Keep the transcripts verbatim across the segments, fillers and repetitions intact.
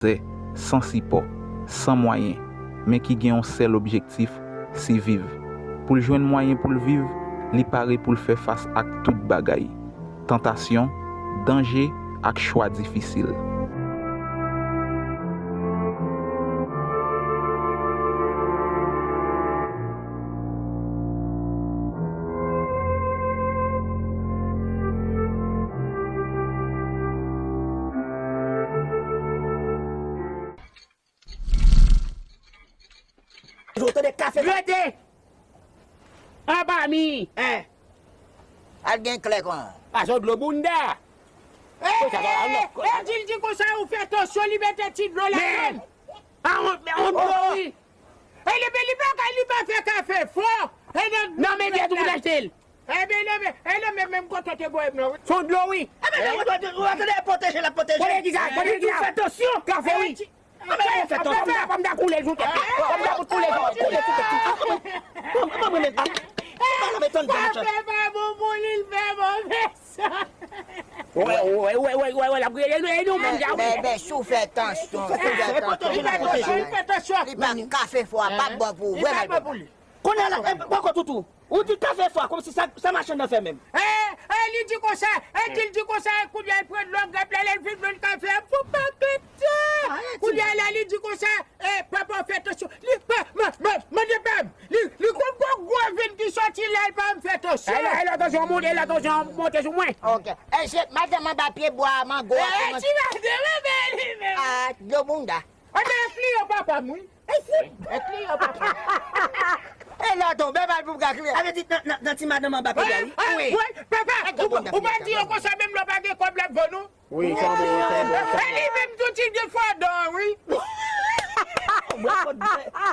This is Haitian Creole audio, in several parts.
Zè, san sipò, san mwayen, men ki gen yon sèl objektif, siviv. Pou l jwenn mwayen pou l viv, li pare pou l fè fas ak tout bagay, tantasyon, danje ak chwa difisil. Ou tande kafe? Rete! Anba mi! Hein? Al gen klè kon. Pase w dlo bounda! Eh, eh, eh, eh, di l di konsa ou fè tansyon, li mete ti dlo ladan l. A, on, on dlo, wi. E li, li pa ka, li pa fè kafe fò. E nan, nan, men dèyè tou pou l achte l. Ebyen, non, men, e non, men, menm kote w te voye m nan, wi. Se yon dlo, wi. Ebyen, ou, ou, ou, ou tande pwoteje l ap pwoteje. Kote ki sa? Kote ki sa? Fè tansyon. Kafe, wi. Anben, ou fè tansyon. Pòm nan, pòm nan koule sou tèt. Pòm nan koule sou tèt, koule sou tèt. Pòm, pòm, pòm, pòm, pòm. Kafe pa bon pou li, l fè move san. Wè, wè, wè, l ap rele nou, e nou menm, men, men, si w fè tansyon, si w fè tansyon, li pa, li pa, kafe fò a p ap bon pou ou, vrèman, l p ap bon pou ou. Kounye a la, e, poko toutou. Ou di kafe fò a, kòmsi sa, sa machann nan fè menm. E, e, li di konsa, e, di l di konsa, e, kounye a, l pran dlo grèp la, lè l fin jwenn kafe a, pou pakèt. Kounye a la, li di konsa, e, papa, fè tansyon. Li, pa, ma, ma, mande pa m. Li, li konn gwo, gwo venn ki soti la, l pa m fè tansyon. E la, e la, tansyon monte, e la, tansyon monte sou mwen. Ok. E se madanm anba pye bwa a, mango a, e, kòman ti madanm, e, men li menm. A, dlo bounda. Anben, e kliyan papa m, wi. E si, e kliyan papa. E lè w tonbe mal pou w ka kliyan. Sa vle di nan, nan, nan ti madanm anba pye a, wi. Wi, papa, ou, ou pa di yo konsa menm lè w pa gen kòb l ap vann ou. Wi, sa bon, sa bon, sa bon. E li menm tou ti gen fò dan, wi.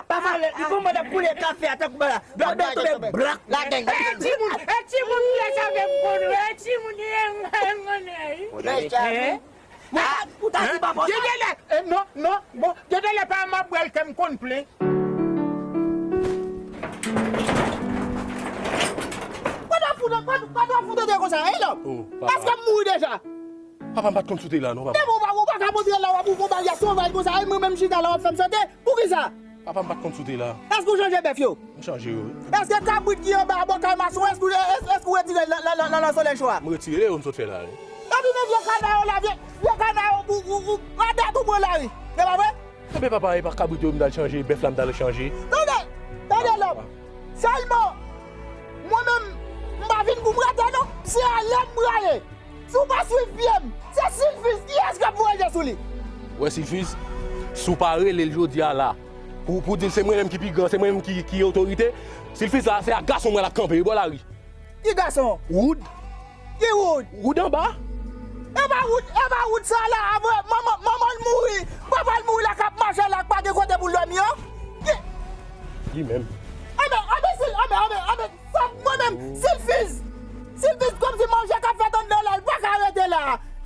Papa, li konn mwen ap koule kafe a tankou bala. Dlo bèl tonbe, brak. E timoun, e timoun pyès avè m konn, e timoun, e, e, e, e, e. Mwen, ou ta di papa sa? Gen de lè, e, non, non, bon, gen de lè pa m ap bwè l kè m konn plen. Kote w fout, kote, kote w fout ete konsa, e lòm? Èske m mouri deja? Papa, m pa t konn si w te la, non, papa. Depi w pa, ou pa ka montre la, w ap, ou konprann y ap sovay konsa, e mwen menm chita la, w ap fè m sante? Poukisa? Papa, m pa t konn si w te la. Èske w chanje bèf yo? M chanje yo, wi. Èske kabrit ki anba a bò kay mason, èske w, èske, èske w retire l nan, nan, nan, nan solèy cho a? M retire yo, m sot fè la, wi. Epi men vye kana yo la, vye, vye kana yo, ou, ou, ou, a dat ou pran lari. Se pa vre? Ebyen, papa, e pa kabrit yo m t al chanje, bèf la m t al chanje. Tande, tande lòm. Sèlman, mwen menm, m pa vin pou m rete, non. Se alè m prale. Si w pa swiv pye m, se Silfiz, kiyès k ap voye je sou li? Wè Silfiz, si w pa rele l jodi a la, pou, pou di l se mwen menm ki pi gran, se mwen menm ki, ki otorite, Silfiz la, se ak gason mwen l ap kanpe, bò lari. Ki gason? Wood. Ki Wood? Wood anba. E pa Wood, e pa Wood sa la, avè manman, manman l mouri, papa l mouri la k ap mache la, k pa gen kote pou l dòmi an. Ki? Li menm. Anben, anben, Sil-, anben, anben, anben. Sa mwen menm, Silfiz. Silfiz kòmsi manje k ap fèt anndan la, l pa ka rete la.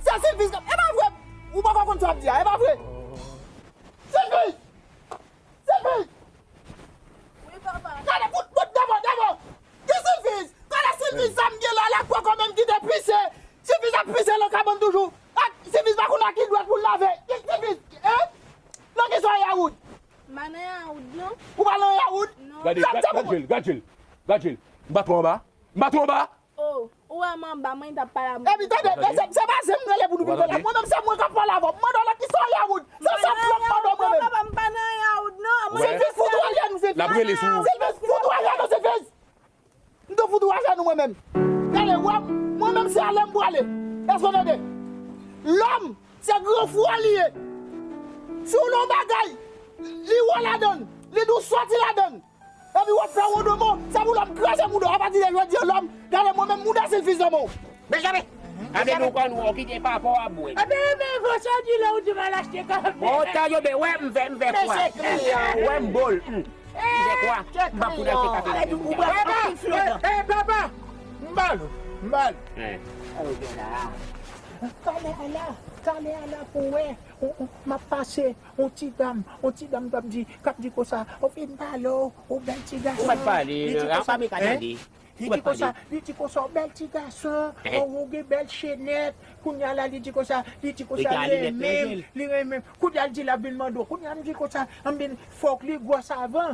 Se Silfiz k ap, e pa vre, ou poko konn sa w ap di a, e pa vre. Silfiz! Silfiz! Wi, papa. Gade, fout, fout, devò, devò. Ki Silfiz? Gade Silfiz, sa m gen la, la poko menm kite pise. Silfiz ap pise nan kabann toujou. A, Silfiz pa konn ak ki dwèt pou l lave. Ki Silfiz? Hein? Nan ki sa w ye a Wood? M pa nan yawoud, non. Ou pa nan yawoud? Non. Gade, gad, gad je l, gad je l, gad je l. M pa twò anba. M pa twò anba. Oh, ou wè m anba, mwen t ap pale a mwen. Epi tande, se, se pa zen m rele pou nou vin fè la. Mwen menm se mwen k ap pale avè w. M mande w la ki sa w yawoud. Se sa m pran m mande w mwen menm. Papa, m pa nan yawoud, non. Silfiz fout ou ajenou, Silfiz. L ap rele sou ou. Silfiz fout ou ajenou, Silfiz. M tou fout ou ajenou mwen menm. Gade, wè, mwen menm se alè m prale. Èske w tande? Lòm, se gran fwa li ye. Si w nan yon bagay, li wè ladan l, li di w sòti ladan l. Epi w ap fè wodonmon, se pou lòm kraze mouda w. Apati de jodi a, lòm, gade mwen menm mouda Silfiz nan men w. Benjamin! Gade nou konn wè w kite papa w ap bwè. Ebyen, ebyen, fò sa di lè w di m al achte kafe. Bon, tande byen, wè m fè, m fè kwa. Mesye kliyan. Wè m bòl. M fè kwa? M pa pou n achte kafe la. Ou pral anpil flò nan. Eh, eh, papa! M ba l, m ba l. Talè a la, talè a la pou wè. Ou, ou, m ap pase, yon ti dam, yon ti dam k ap di, k ap di konsa, ou fin pale, ou, ou bèl ti gason. Ou pa t pale, non, apa m ka tande. Li di konsa, li di konsa, w bèl ti gason, ou gen bèl chenèt. Kounye a la, li di konsa, li di konsa, li renmen m, li renmen m. Kounye a, l di l ap vin mande w. Kounye a, m di konsa, m vin, fòk li gwòs avan.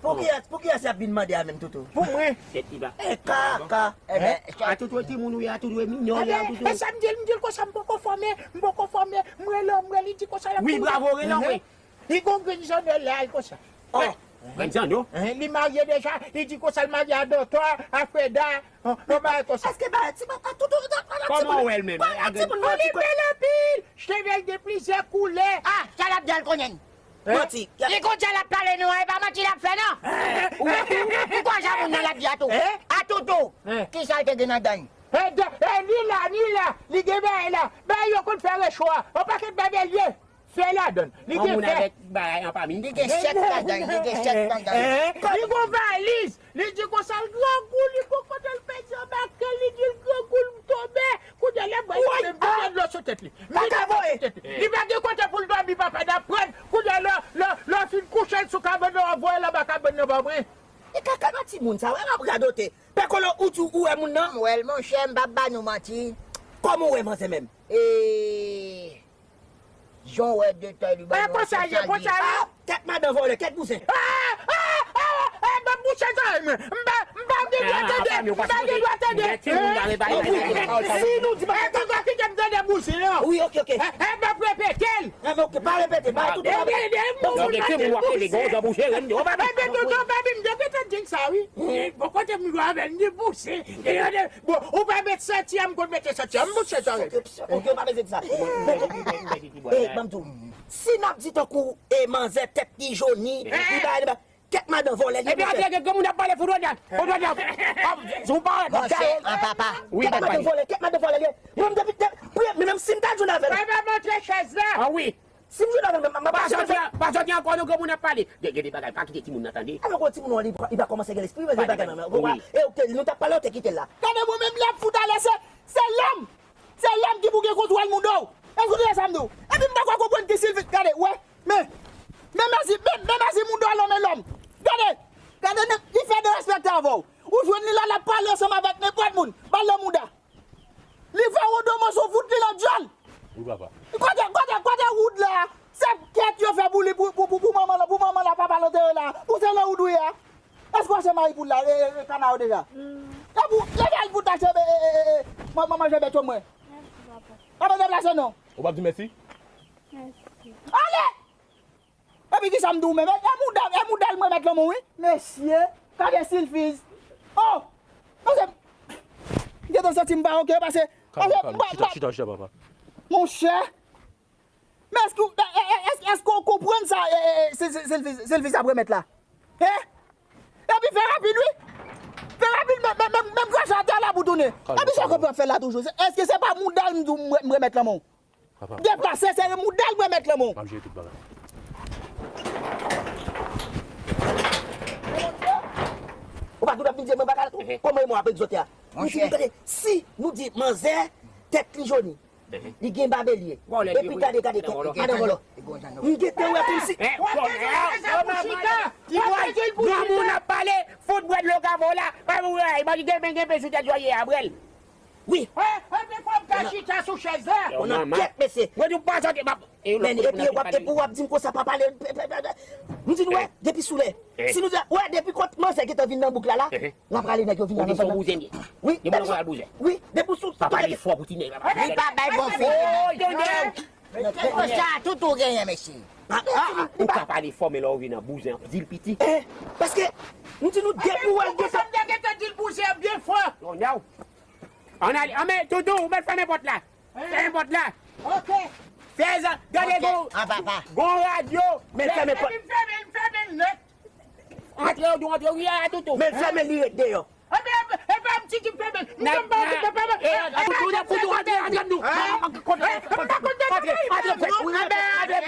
Pou kiyès, pou kiyès y ap vin mande a menm, Toutou? Pou mwen. Tèt li ba. E kaka. Enben, a Toutou, timoun ou ye a, Toutou, e minè ou ye a, Toutou. E sa m di l, m di l konsa, m poko fòme, m poko fòme, m rele w, m rele, li di konsa, l ap wi, bravo, rele w, wi. Li gon grenn zanno la, l konsa. Oh. Grenn zanno? Li marye deja, li di konsa l marye a Dòtò, a Freda, yon bagay konsa. Èske bagay ti papa Toutou, kòman w wè l menm? Kòman timoun nan ti bèl anpil, cheve l gen plizyè koulè. Ah, sa l ap di a l konnen. Manti. Li gon jan l ap pale nou an, e pa manti l ap fè non. Ou, ou, ou kwè jan moun nan l ap di a tou. A Toutou, kisa l te gen nan dan l? E, li la, li la, li gen bagay la. Bagay yo konn fè recho a. Yon pakèt bagay li ye. Fè ladann. Li gen fè. Li gen chèk ladann, li gen chèk ladann. Li gon valiz. Li di konsa l grangou, li gon kote l pèdi anba kè l, li di l grangou, l tonbe. Kounye a lè m wè l tonbe, m vide dlo sou tèt li. M vide dlo sou tèt li. Li pa gen kote pou l dòmi, papa, n ap pran. Kounye a lè, lè, lè w fin kouche l sou kabann nan, w ap voye l anba kabann nan ba mwen. E kaka nan timoun sa, wè m ap radote. Pè Kolo, ou di ou wè moun nan? M wè l, monchè, m p ap ba nou manti. Kòman w wè manzè menm? E, jan w wè detay li ba nou an, konsa l ye, konsa l ye. Ah, kèt madan vòlè, kèt bouzen. Ah, ah, ah, ah, ban m bouche zòrèy mwen. M pa, m pa gen dwa tande, m pa gen dwa tande. Si nou di bagay sa, kite m tande bouzen an. Wi, ok, ok. E, e, m ap repete l. Enben, ok, pa repete, pa tout. Enben, tout moun ap di l bouzen. Enben, tonton Babi, m te gentan di l sa, wi. Bon, kote m jwe avè l, m di bouzen. Bon, ou pa met senti a, m konn mete senti a, m bouzen sa, wi. Ok, ok, ou pa bezwen di sa. Bon, eh, ban m di w, si n ap di tankou, eh, manzè tèt li joni, li bagay, li ba, kèt madan vòlè, li. Ebyen, antre, granmoun ap pale, fout wòdè. Fout wòdè. Si w pa wè, papa. Wi, kèt madan vòlè, kèt madan vòlè, li. Mwen, m depi, depi, men menm si m ta jwenn avè l. Bay, bay, montre chèz la. Ah, wi. Si m jwenn avè l, m, m, m, pa sòti, pa sòti ankò non, granmoun ap pale. Gen, gen de bagay, pa kite timoun nan tande. Alò, gwo timoun an, li, li pa kòmanse gen lespri, men gen bagay nan men. Ou wè, e, ou te, nou t ap pale, ou te kite l la. Gade mwen menm, lè m fout alè, se, se lòm. Se lòm ki pou gen kontwòl moun do. Èske w tande sa m di w? Epi m pa ka konprann ki Silvi, gade, wè. Men, men mèsi, men, men mèsi moun do a lòm e lòm. Gade, gade, li fè derespekte avè w. Ou jwenn li la, l ap pale ansanm avèk nenpòt moun. Ba l nan mouda. Li fè Wodo Manso fout li nan dyòl. Wi, papa. Kote, kote, kote Wood la? Se kèt yo fè pou li, pou, pou, pou, pou manman la, pou manman la, papa l antere la. Ou se nan Wood ou ye a? Èske w achte mayi pou l la, e, e, e, kana yo deja? E pou, leve l pou tache, e, e, e, e, man-, manman Janbèt yo mwen. Mèsi, papa. Pa bezwen deplase non. Ou p ap di mèsi? Mèsi. Ale! Epi kisa m di w menm? E, e mouda, e mouda l mwen met lan men w, wi. Mesye, gade Silfiz. Oh! Mesye, m gentan santi m pa oke, pase, pase, m pa, m pa. Chita, chita, chita, papa. Monchè. Men èske, e, e, e, èske, èske w konprann sa, e, e, e, Sil-, Sil-, Silfiz, Silfiz ap remèt la? Hein? Epi fè rapid, wi. Fè rapid, men, men, men, men krache atè la pou tounen. Epi sa w konprann fè la toujou? Èske se pa mouda l m di w m re-, m remèt lan men w? Deplase, se mouda l mwen met lan men w. M ap jere tout bagay. Ou pa tout ap vin di mwen bagay la tou? Kòman e mwen ap egzote a? Monchè. Gade, si nou di manzè, tèt li joni. Li gen babelye. Epi gade, gade, gade, gade vòlò. M gentan wè kòmsi. Ti bway, granmoun ap pale, fout bwè dlo kavo la. Pa pou wè, imajine gen pen, gen pen sou tèt yo ye a bwè l. Wi. E, epi fò m ka chita sou chèz la. Ou nan kèt, mesye. Mwen di w pa sòti, m ap, e, men epi w ap, epi w ap di m konsa, pa pale. M di nou, wè, depi sou lè. Si nou di, wè, depi kot manzè gentan vin nan bouk la, la, l ap rale nèg yo vin nan zòn nan. Wi, depi sou, wi, depi sou. Pa pale fò pou ti nèg la. Li pa bay bon figi. Oh, tande. Kèt konsa, tout ou genyen, mesye. Ou ka pale fò, men lè w vin nan bouzen an, di l piti. Paske, m di nou, depi w wè l gentan. Sa m te gentan di l bouzen an byen fò. Ann ale, ann men, Toutou, ou mèt fèmen pòt la. Fèmen pòt la. Ok. Fè zan, gade gon, gon radyo. Men fèmen pòt. Epi m fèmen, m fèmen l nèt. Antre, ou di antre, wi, a Toutou. Men fèmen li ret deyò. Ebyen, e pa m ti ki fèmen l. M janm pa okipe fèmen l. E, Toutou, Toutou, antre, antre, nou. Antre, antre, antre,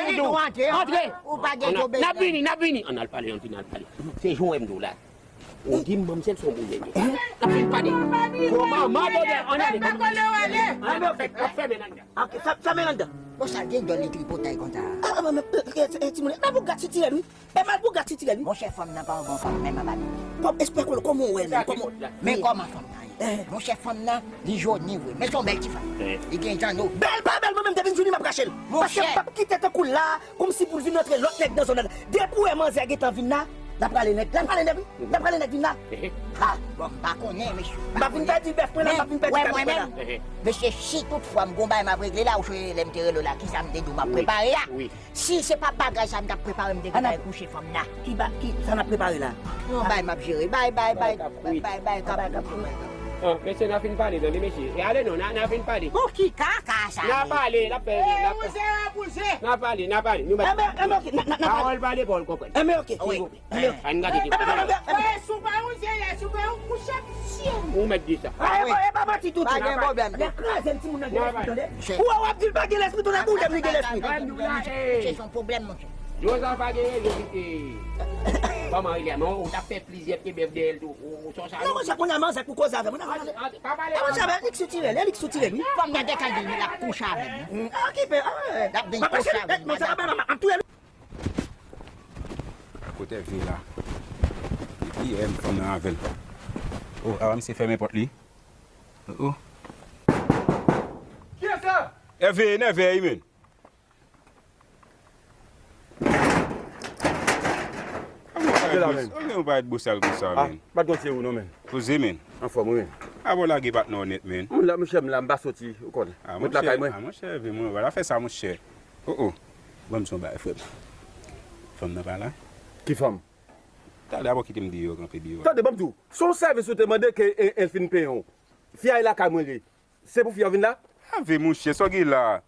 Toutou. Antre. Ou pa gen djo bezwen. N ap vini, n ap vini. Ann al pale, ann vini, al pale. Se jan w wè m di w la. Ou di m manzè se yon bouzen li ye. N ap fin pale. Bon, manman, tande, ann ale. Ann ale, fè, fèmen anndan. Ok, fè, fèmen anndan. Bon, sa gen dòl li tripotay konsa. Ah, ah, Timoun, e Malpougra sitirèl wi. E Malpougra sitirèl wi. Monchè, fanm nan pa yon bon fanm menm anba nèt. Kòm espè kòman w wè l menm? Kòman? Men kòman fanm nan ye? Monchè, fanm nan, li jòni vre, men se yon bèl ti fanm. Li gen jan nou. Bèl pa bèl, mwen menm depi m jwenn li m ap rache l. Paske m p ap kite tankou l la, kòmsi pou l vin rantre lòt nèg nan zòn nan. Depi w wè manzè gentan vin la, l ap rale nèg, l ap rale nèg wi, l ap rale nèg vin la. Ha, bon, m pa konnen, mesye. M ap vin pèdi bèf mwen la, m ap vin pèdi bèf mwen la. Mesye, si toutfwa m gon bagay m ap regle la, ou sonje lè m te rele w la, kisa m te di w m ap prepare a? Si se pa bagay sa m t ap prepare, m te gentan al kouche fanm nan. Ki ba, ki, sa n ap prepare la? Yon bay m ap jere. Bay, bay, bay, bay, bay, bay, k ap. Ah, mesye, n a fin pale, tande, mesye. E ale non, n a, n a fin pale. Pou ki kaka sa? N a pale, n a pale, n a pale. N a pale, n a pale. Nou bay. Enben, enben, ok, n a, n a, n a pale. Pawòl pale, pawòl konprann. Enben, ok, silvouplè. Enben, ok. Ann gade. Enben, enben, enben. Wè, si w pa yon zye, si w pa yon kouche. Ou mèt di sa. Ah, e pa, e pa manti tou, tou. Pa gen pwoblèm. Lè kraze m timoun nan gen lespri, tande. Ou wè, w ap di l pa gen lespri, tou, lè boule m li gen lespri. Se yon pwoblèm, monchè. Jozèf pa gen rezon kite kòman li a, men ou t ap fè plizyè pye bèf dèyè l tou. Ou, ou sòs a. Non, monchè, kounye a manzè pou koze avè m. Pa pale. Monchè, avè Elik sitirè l, Elik sitirè l, wi. Fanm nan gentan di l ap kouche avè m. Okipe, ah, wè. L ap vin kouche avè m. Monchè, m ap touye l. Kote vi la? Epi, e, m fanm nan avè l. Oh, awa misye fèmen pòt li. Oh, oh. Kiyès sa? Ève, nève, wi, men. Ou gen yon parèt bosal konsa, men. Pa t konn se ou non, men. Poze, men. Anfòm, wi, men. Abo lage patnè w nèt, men. M la, monchè, m la, m pa soti, ou konnen. Mwen t lakay mwen. Ah, monchè, Ève, mwen, wala fè sa, monchè. Oh, oh. Ban m di w yon bagay, frè m. Fanm nan pa la? Ki fanm? Talè a, bon, kite m deyò, kanpe deyò. Tande, ban m di w, se yon sèvis ou te mande ke, e, e, l fin peye w. Fi a e lakay mwen li. Se pou fi a vin la? Ève, monchè, sa w gen la?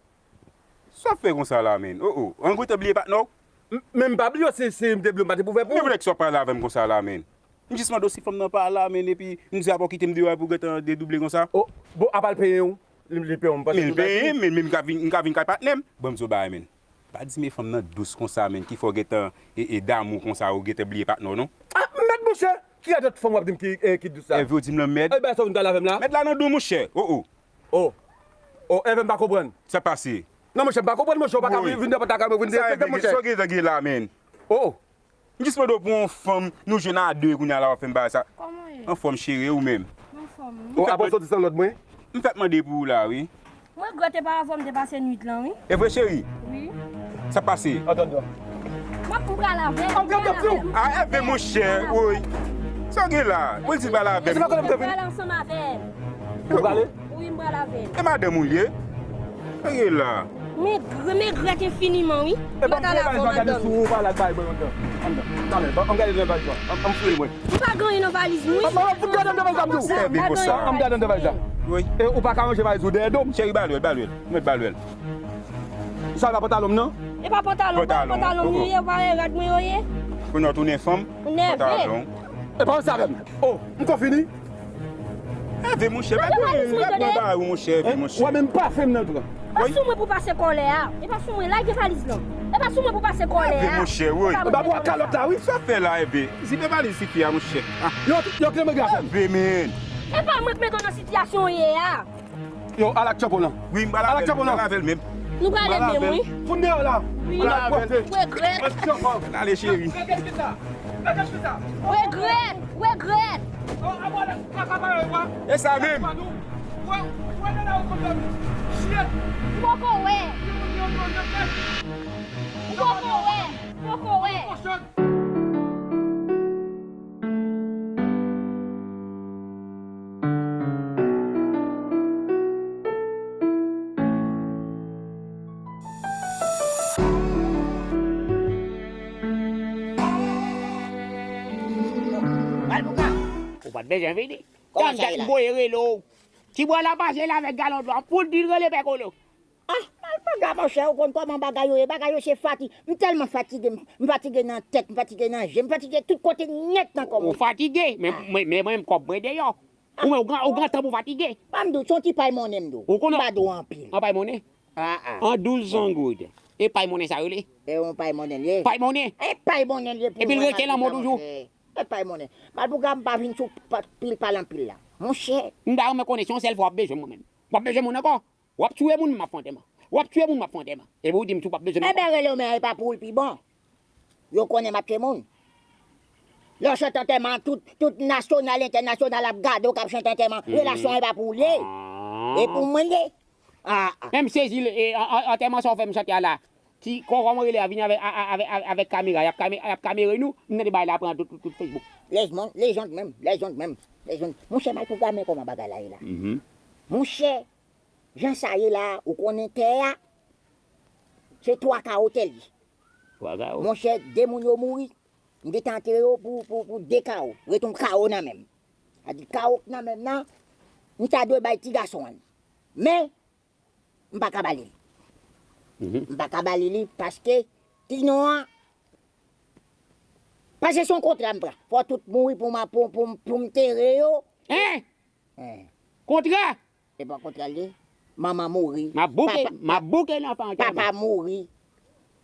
Sa w ap fè konsa la, men? Oh, oh. An goutan bliye patnè w? M, men m pa bliye w, si, si m te bliye w, m pa te pou fè pou ou. Men pou nèg sa w ap pale avè m konsa la, men. M jis mande w si fanm nan pa la, men, epi m di a bon kite m deyò a pou gentan dedouble konsa. Oh, bon, apa l peye w? Li, li peye w, m panse. Men l peye m, men, men m ka vin, m ka vin kay patnè m. Bon, m di w bagay, men. Pa di men fanm nan dous konsa, men, ki fè w gentan, e, e, damou konsa, ou gentan bliye patnè w, non. Ah, mèd monchè, ki radòt fanm w ap di m ki, e, ki dous la? Ève, ou di m lan mèd. E, bagay sa w vin pale avè m la? Mèd la nan do, monchè. Oh, oh. Oh. Oh, Ève, m pa konprann. Sa pase? Non, monchè, m pa konprann, monchè, ou pa ka vin, vin nan pòt lakay mwen, vin derespekte, monchè. Sa w gentan gen la, men? Oh. M jis mande w pou yon fanm, nou jwenn a de kounye a la w ap fè m bagay sa. Kòman w ye? Anfòm cheri, ou menm? M anfòm wi. Ou ap soti san lòd mwen? M fèk mande pou ou la wi. M regrèt e pa avè w m te pase nwit lan wi. E vre cheri? Wi. Sa pase? Antann dwa. M ap m pral avè l. Antann dwa. A Ève monchè, woy. Sa w gen la? Mwen di pral avè m. Mwen pral ansanm avè l. Ou prale? Wi, m pral avè l. E madanm ou l ye? Sa gen la? Men gr-, men regrèt enfiniman, wi. E ban m fouye valiz la, gade sou ou, pa al ak valiz mwen anndan. Anndan. Talè, ban m gade nan valiz la. An m fouye l mwen. M pa gen anyen nan valiz mwen. An m fout gade anndan valiz la, m di w. Sèvi konsa. An m gade anndan valiz la. Wi. E ou pa ka ranje valiz ou dèyè do m? Cheri, ba l wè l, ba l wè l. Ou mèt ba l wè l. Sa e pa pantalon m nan? E pa pantalon, pa pantalon m yo ye, pa e rad mwen yo ye. Kounye a w tounen fanm? Pantalon. E pa wè sa avè m. Oh, m ko fini? Ève monchè, pa pran bagay ou monchè, Ève monchè. Ou wè menm pafen m nan pran. E pa sou mwen pou pase kòlè a. E pa sou mwen, lage valiz lan. E pa sou mwen pou pase kòlè a. Ève monchè, woy. E pa pou kalòt la, wi. Sa fè la, Ève? Zipe valiz tifi a, monchè. Ah. Yo, yo, kle mwen gason. Ève, men. E pa mwen k met w nan sitiyasyon w ye a. Yo, al ak tchapo lan. Wi, m pral avè l, m pral avè l menm. Nou pral avè l menm, wi. Fout deyò la. Wi. Regrèt. Al ale, cheri. Regrèt, regrèt. E sa menm. M poko wè. M poko wè. M poko wè. Ou pa t bezwen vini. Kòman sa ye la? M voye rele w. Ti bwa la pase la avèk galon dlo a pou l di l rele Pè Kolo. Ah, Malpougra, monchè, ou konn kòman bagay yo ye. Bagay yo se fati-, m tèlman fatige, m, m fatige nan tèt, m fatige nan je, m fatige tout kote nèt nan kò mwen. Ou fatige, men, men, men mwen, kòb mwen deyò. Ou menm, ou gen, ou gen tan pou fatige. Ban m di w, se yon ti pay monnen m di w. Ou konnen. M pa di w anpil. An pay monnen? Ah, ah. An douz zan goud. E pay monnen sa rele? E yon pay monnen l ye. Pay monnen? E pay monnen l ye pou mwen. Epi l rete lan men w toujou. E pay monnen. Malpougra, m pa vin sou pa-, pil pale anpil la. Monchè. M ta renmen konnen si yon sèl fwa w ap bezwen mwen menm. W ap bezwen moun ankò? W ap touye moun menm ap fè antèman. W ap tiye moun, m ap fè antèman. Epi w di m si w p ap bezwen m ankò. Enben, rele w, men e pa pou w l pi bon. Yo konnen m ap tiye moun. Lè w sot antèman, tout, tout nasyonal, entènasyonal ap gade w k ap chante antèman. Relasyon an e pa pou w l ye. E pou mwen l ye. Ah, ah. Men m sezi, e, an, an, antèman sa w fè m chante a la. Ti kòkò mwen rele a vini avèk, a, a, avèk, avèk, avèk kamera. Y ap kame-, y ap kamere nou. M tande bagay la pran tout, tout, tout Facebook. Lèzonn, lèzonn menm, lèzonn menm, lèzonn. Monchè, mal pwograme kòman bagay la ye la. Monchè, jan sa ye la, ou konnen tè a, se twa kawo tè l ye. Twa kawo. Monchè, de moun yo mouri. M gentan antere yo pou, pou, pou de kawo. Ret yon kawo nan men m. Sa di kawo k nan men m nan, m ta dwe bay ti gason an. Men, m pa ka ba li li. M pa ka ba li li paske ti non an, paske se yon kontra m pran. Fò tout mouri pou m, pou, pou, pou m tere yo. Hein? Hein. Kontra? Se pa kontra l ye. Manman mouri. M ap bouke, papa, m ap bouke nan antèman. Papa mouri.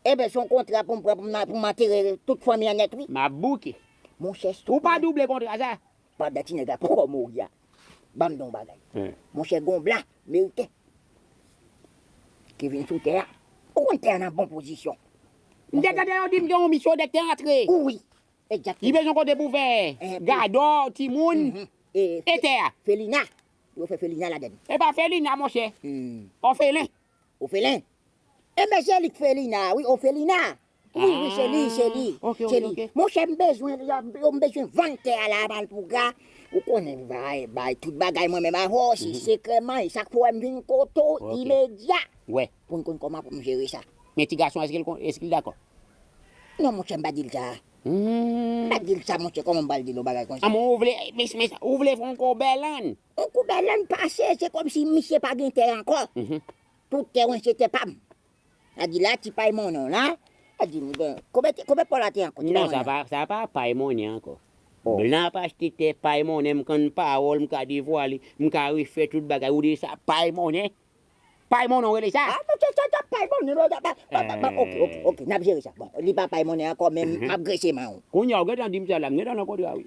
Enben, se yon kontra pou m pran pou m, pou m antere tout fanmi an nèt, wi. M ap bouke. Monchè, ou pa double kontra sa? Pandan ti nèg la poko mouri a, ban m di w yon bagay. Monchè, gon blan meriten ki vin sou tè a. Ou konn tè a nan bon pozisyon. M te tande yo di m gen yon misyon de te antre. Wi, egzakteman. Li bezwen kote pou fè gadò, timoun, e tè a. Felina. Yo fè Felina ladann. E pa Felina, monchè. Òfelen. Òfelen. Enben, se li k Felina, wi, Òfelina. Wi, wi, se li, se li. Ok, ok, ok. Monchè, m bezwen, yo, m bezwen vann tè a la, malpougra. Ou konnen, bay, bay tout bagay mwen menm avè w, se sekrèman, e sa k fè w wè m vin kote w imedya. Pou n konn kòman pou m jere sa. Men ti gason, èske l kon-, èske l dakò? Non, monchè, m pa di l sa. M pa di l sa, monchè, kòman m pral di l yon bagay konsa? Anmwe, ou vle, men, men, ou vle fè yon kou bèlann? Yon kou bèlann pase, se kòmsi misye pa gen tè ankò. Tout tè mwen se tè pa m. Sa di la, ti pay monnen w la. Sa di m gen, konbyen, konbyen pò la te ankò? Ti pay monnen. Non, sa pa, sa pa pay monnen ankò. Blan ap achte tè pay monnen, m konn pawòl, m ka devwale, m ka refè tout bagay. Ou di sa pay monnen? Pay monnen, w rele sa? Ah, non, se, se, se pay monnen, non, pa, pa, pa, pa, ok, ok, ok, n ap jere sa. Bon, li pa pay monnen ankò, men m ap grese men w. Kounye a, w gentan di m sa la, m gentan nan kontra, wi.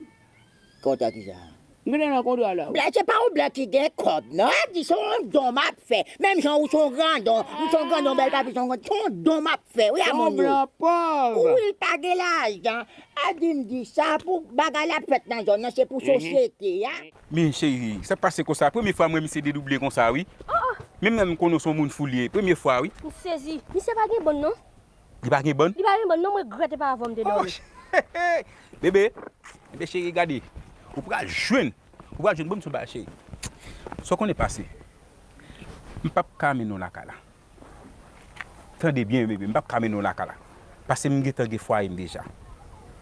Kontra ki sa? M gentan nan kontra la, wi. Blan, se pa yon blan ki gen kòb, non. Di se yon don m ap fè. Menm jan ou se yon grandon, m se yon grandon, bèl papi, se yon grandon, se yon don m ap fè, wi, amoun yo. Yon blan pòv. Wi, l pa gen lajan. A di m di sa, pou bagay la fèt nan zòn nan, se pou sosyete a. Men cheri, sa k pase konsa? Premye fwa m wè misye dedouble konsa, wi. Menm lè m konnen w se yon moun foulye, premye fwa, wi. M sezi. Misye pa gen bann, non. Li pa gen bann? Li pa gen bann, non, m regrèt e pa avè w m te dòmi. Bebe, bebe cheri, gade. Ou pral jwenn. Ou pral jwenn, bon, m sou bagay, cheri. Sa w konnen pase. M p ap ka mennen w lakay la. Tande byen, bebe, m p ap ka mennen w lakay la. Paske m gentan gen fwaye m deja.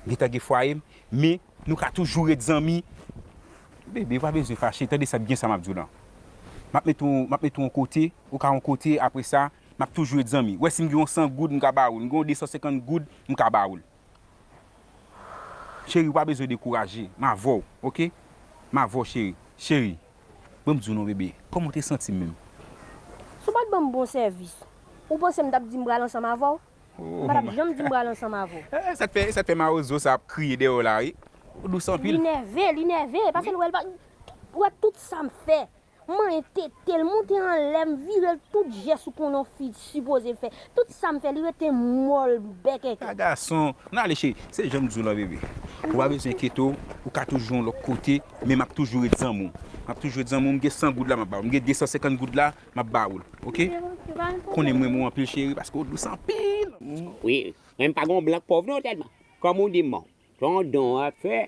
M gentan gen fwaye m, men nou ka toujou ret zanmi. Bebe, ou pa bezwen fache, tande sa byen sa m ap di w lan. M ap mete w, m ap mete w yon kote, ou ka yon kote, apre sa, m ap toujou ret zanmi. Ou wè si m gen yon san goud, m ka ba ou l. M gen yon de san senkant goud, m ka ba ou l. Cheri, ou pa bezwen dekouraje. M avè w, oke? M avè w, cheri. Cheri, ban m di w non, bebe. Kòman w te santi m menm? Si w pa t ban m bon sèvis, ou panse m t ap di m pral ansanm avè w? M pa t ap janm di m pral ansanm avè w. Eh, sa t fè, sa t fè mawozo sa ap kriye dèyè w la, wi. Ou dous anpil. Li nève, li nève. Paske l wè l pa, ou wè tout sa m fè. M manyen tete l, moute anlè, m vire l, tout jès ou konnen yon fi sipoze fè. Tout sa m fè, li rete mòl, bèkèkè. A gason, n ale cheri, se jan m di w lan, bebe. Ou pa bezwen enkyete w, ou ka toujou yon lòt kote, men m ap toujou ret zanmi w. M ap toujou ret zanmi w, m gen san goud la, m ap ba ou. M gen de san senkant goud la, m ap ba ou l, oke? Konnen m renmen w anpil, cheri, paske w dous anpil. Wi, men m pa gen yon blan k pòv non tèlman. Kòm ou di m, bon, se yon don w ap fè,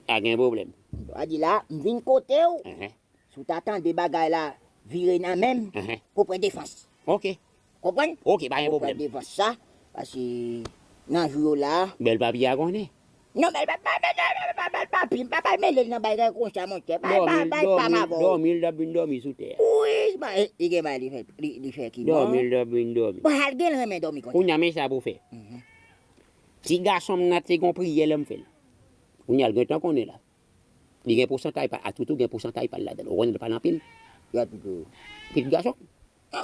pa gen pwoblèm. Sa di la, m vin kote w. Si w ta tande bagay la vire nan men m, pou pran defans. Ok. Konprann? Ok, pa gen pwoblèm. Pou pran defans sa, paske nan jou yo la. Bèl papi a konnen. Non, bèl papi, bèl papi, m pa pral mele l nan bagay konsa, monchè. Bay, bay, bay pa m avè w. Dòmi l, dòmi l, dòmi sou tè a. Wi, li gen bagay li fè, li, li fè ki bon. Dòmi l, dòmi l, dòmi. Bon, al gen l renmen dòmi konsa. Kounye a, men sa pou fè. Ti gason m nan te gon priyè lè m fè l. Kounye a, l gentan konnen la. Li gen pousantay pa, Atoutou gen pousantay pa l ladan l. Ou konnen l pa nan pil. Atoutou. Pitit gason.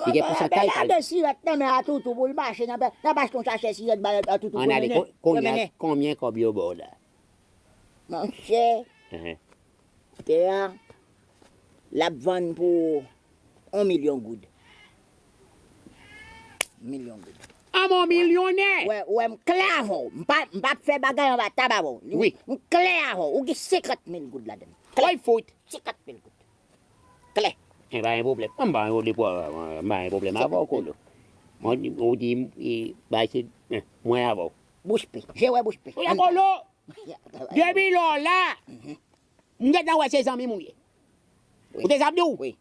Li gen pousantay pa l. Gade sirèt nan men Atoutou pou l mache nan, nan baske yon sachè sirèt bay Atoutou pou l mennen. Ann ale, konbyen, konbyen kòb yo ba w la? Monchè, tè a, l ap vann pou yon milyon goud. milyon goud. An, m on milyonè! Ou wè, ou wè, m klè avè w. M pa, m p ap fè bagay anba tab avè w. Wi. M klè avè w. Ou gen senkant mil goud ladan l. Klè. Woy fout! Senkant mil goud. Klè. E pa gen pwoblèm. M pa gen pwoblèm, m pa gen pwoblèm avè w, Kolo. Ou di, ou di, e, bay se, eh, mwen avè w. Bouch pe. Je wè bouch pe. Ou la, Kolo! Depi lè w la, m gentan wè se zanmi m ou ye. Ou te sa m di w? Wi.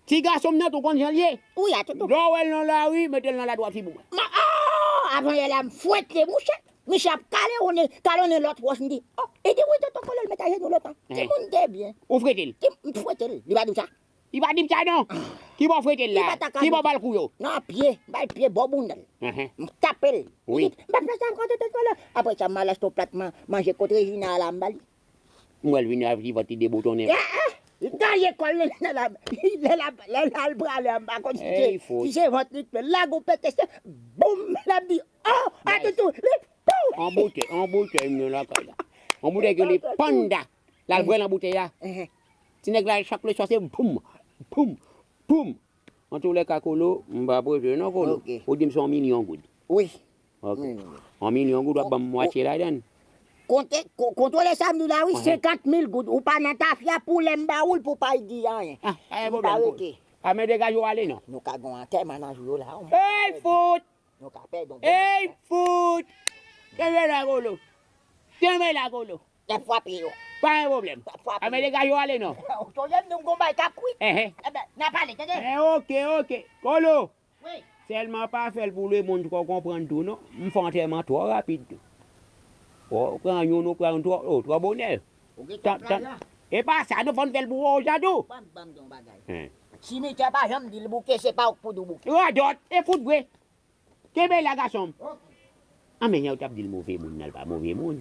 Ti gason m nan tou konn jan l ye. Wi, a toutou. Lè w wè l nan lari, mete l nan ladwati pou mwen. Ma, oh, avan yè la, m fwete mouche. Misye ap kale, on, kale on lòt wòch, m di, oh, e di wi, tonton Kolo, l met ajenou lontan. Timoun te byen. Ou fwete l? Ti, m fwete l. Li pa di w sa? Li pa di m sa non. Ki bò w fwete l la? Ki bò w ba l kou yo? Nan pye, m ba l pye bò bounda l. M tape l. Wi. M pa fè sa ankò, tonton Kolo. Apre sa, m al achte yon plat man-, manje kot Rejina la, m ba li. M wè l vini avèk ti vant li deboutonnen. Ah, ah! Li gaye kò l nan la, lè la, lè l al prale, m pa konn si se, si se vant li k fè l. Lage yon pete, se boum! L ap di, oh! A toutou! Li, pouf! On boutèy, on boutèy m nan lakay la. On boutèy ke li panda. L al bwè nan boutèy la. Ti nèg la, chak leswa, se boum! Boum! Boum! Antoulèka, Kolo, m pa prese non, Kolo. Ok. Ou di m se yon milyon goud. Wi. Ok. Yon milyon goud, w ap ban m mwatye ladan l. Konte, ko-, kontwole sa m di w la, wi, senkant mil goud. Ou pa nan tafya pou lè m ba ou l pou w pa di anyen. Ah, pa gen pwoblèm, Kolo. A, men degaje w ale non. Nou ka gen yon antèman nan jou yo la. Ey, fout! Nou ka pèdi yon... Ey, fout! Kenbe la, Kolo. Kenbe la, Kolo. N ap frape yo. Pa gen pwoblèm. N ap frape yo. A, men degaje w ale non. Ou sonje m di w gon bagay k ap kwit? Enhen. Enben, n a pale, tande? Eh, ok, ok. Kolo. Wi. Sèlman pa fè l pou lemonn twò konprann tou non. M fè antèman twò rapid tou. Ou pran youn, ou pran youn twò, oh, twò bonè. Ou gen tan, tan. E pa sa, nou fò n fè l pou ou jan tou. Ban m, ban m di w yon bagay. Simitè pa janm di l bouke, se pa ou k pou di w bouke. Radòt, e fout vre. Kenbe la, gason m. Ok. Anben, jan yo t ap di l move moun nan, l pa move moun.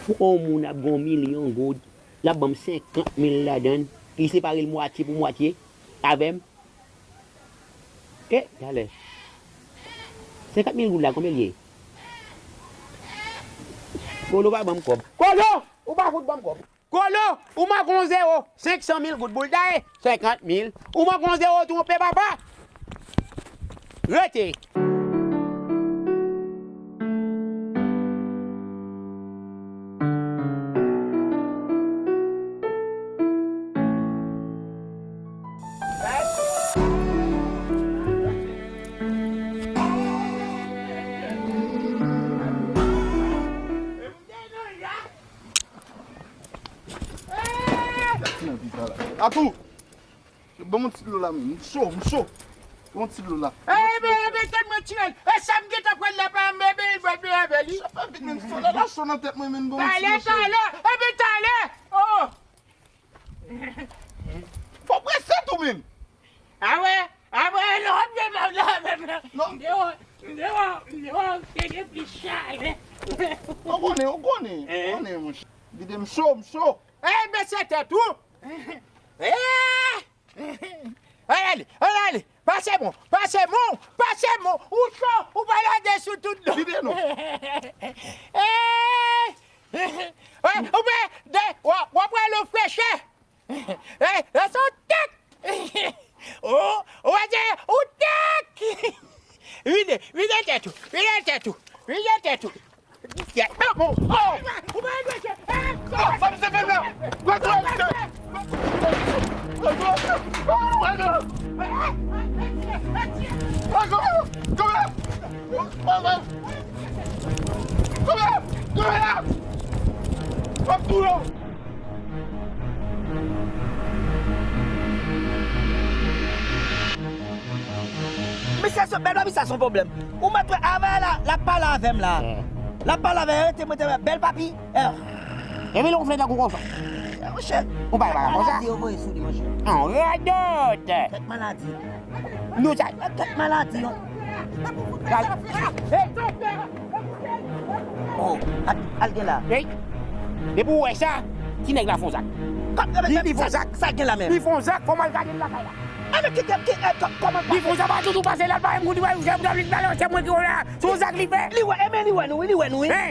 Pou yon moun ap gen yon milyon goud, l ap ban m senkant mil ladan l, li separe l mwatye pou mwatye avè m. E, talè. Senkant mil goud la, konbyen l ye? Kolo pa ban m kòb. Kolo! Ou pa fout ban m kòb. Kolo, ou manke yon zewo, senk san mil goud pou l ta ye, senkant mil. Ou manke yon zewo twonpe papa. Rete. Atou! Ban m yon ti dlo la, men. M cho, m cho. Yon ti dlo la. Ey, men, men, tèt mwen tire. E sa m gentan pran la, pa m bebe, bebe avè li. Sa fè vit, men, solèy la cho nan tèt mwen, men, bon, ti dlo. Talè, talè, epi talè. Oh! Fò prese tou, men. A wè, a wè, non, non, non, non, non. Non. M te wè, m te wè, m te wè, te gen plis chalè. Ou konnen, ou konnen, ou konnen, monchè. Vide m cho, m cho. Ey, mesye tèt ou. Eh! Ann ale, ann ale. Pase bon, pase bon, pase bon. Ou cho, ou pa lage sou tout non. Vide non. Eh! Eh, ou pa de, w, w ap wè lo frechè. Eh, eh, se yon tèt. Oh, ou wè se yon tèt. Vide, vide tèt ou, vide tèt ou, vide tèt ou. Yeah, oh, oh. Ou pa dwe fè, eh, oh, sa misye fè la. Gòdye misye. Gòdye misye. Gòdye misye. Mesye, se bèl papi, sa se yon pwoblèm. Ou mèt wè, avè la, l ap pale avè m la. L ap pale avè, rete, mwen te wè, bèl papi. Eh. Epi lè w fè tankou konsa. Eh, monchè. Ou pa, pa konsa. Maladi yo voye sou li, monchè. An radòt. Kèk maladi. Nou sa. Kèk maladi, non. Al. Oh, al, al gen la. Hey. Depi w wè sa, ti nèg la fon zak. Li, li fon zak. Sa, sa gen la menm. Li fon zak, fò m al gade l lakay la. Enben, kite, ki, eh, kò-, kòman... Li fon zak, pa toutou pase la, pa yon moun, li wè, jè pou li, se mwen ki wè la. Se yon zak li fè. Li wè, enben, li wè nou, wi, li wè nou, wi. Hein?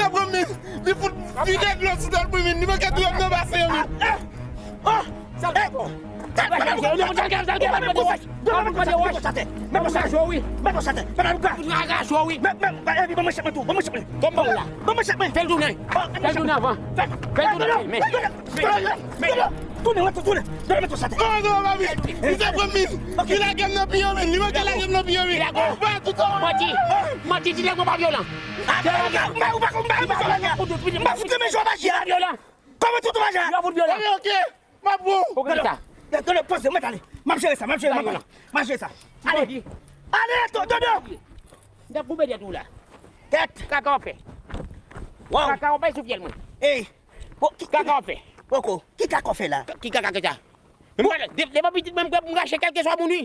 misye pran min, li fout vide dlo sou tèt mwen, min, li manke touye m nan basen an, min. Oh! Sa l fè bon? Sa l fè bon? Sa l fè bon? Mèt ou sa jwe wi. Mèt ou sa jwe wi. Mèt ou sa jwe wi. Mèt, mèt, mèt, epi ban mwen chèk mwen tou. Ban mwen chèk mwen. Kòman w la? Ban mwen chèk mwen. Fè l tounen. Fè l tounen avan. Fè l tounen. Men, men, men. Tounen, tounen. Tounen, mèt ou sa. Oh non, papi. Misye pran min. Li lage m nan pye, men. Li manke lage m nan pye, men. Li lage w. Ba tout an. Manti. Manti, ti nèg mwen pa vyolan. M pa fout renmen jwe maji a. Vyolan. Kòman tout maji a? Yo fout vyolan. Ok, ok. M ap bon. Ou konn sa? Dodo, poze, mwen ale. M ap jere sa, m ap jere, m ap, m ap jere sa. Ale. Ale, Dodo. M t ap koupe tèt ou la. Tèt. Kaka w ap fè. Waw. Kaka w ap fè sou fyèl mwen. Ey. Bon, ki, kaka w ap fè. Poko. Ki kaka w fè la? Ki kaka ki sa? Mwen, de, devan pitit mwen, m prè pou m rache kèlkeswa moun wi.